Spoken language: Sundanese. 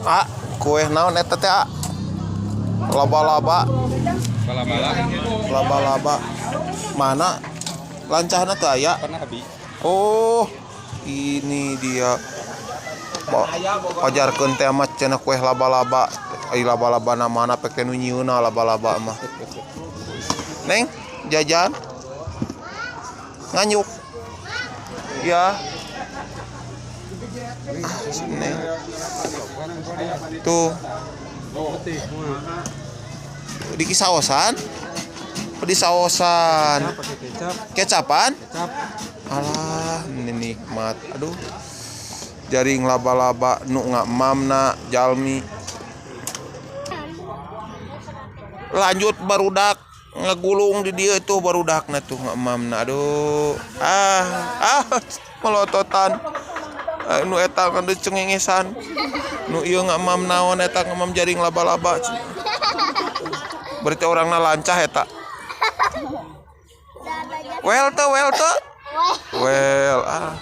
Ah, kue naon eta teh, ah? Laba-laba. Bala-bala. Laba-laba. Mana? Lancahna teu aya. Pernah abi. Oh, ini dia. Pajarkeun teh mah cenah kue laba-laba. Ai laba-laba na mana pek teh nu nyieunna laba-laba mah. Neng, jajan. Nganyuk. Ya. Ah, si Neng. Tuh. Di kisaosan? Oh, di saosan. Pakai kecap. Kecapan? Kecap. Alah, ini nikmat. Aduh. Jaring laba-laba nu ngamamna jalmi. Lanjut barudak ngegulung di dieu tuh barudakna tuh ngamamna. Aduh. Ah, ah melototan. Ah, nu eta kan cengengesan. Nu ieu ngamam naon eta ngamam jaring laba-laba. Berarti orangna lancah eta. Well teu, well teu. Well, ah.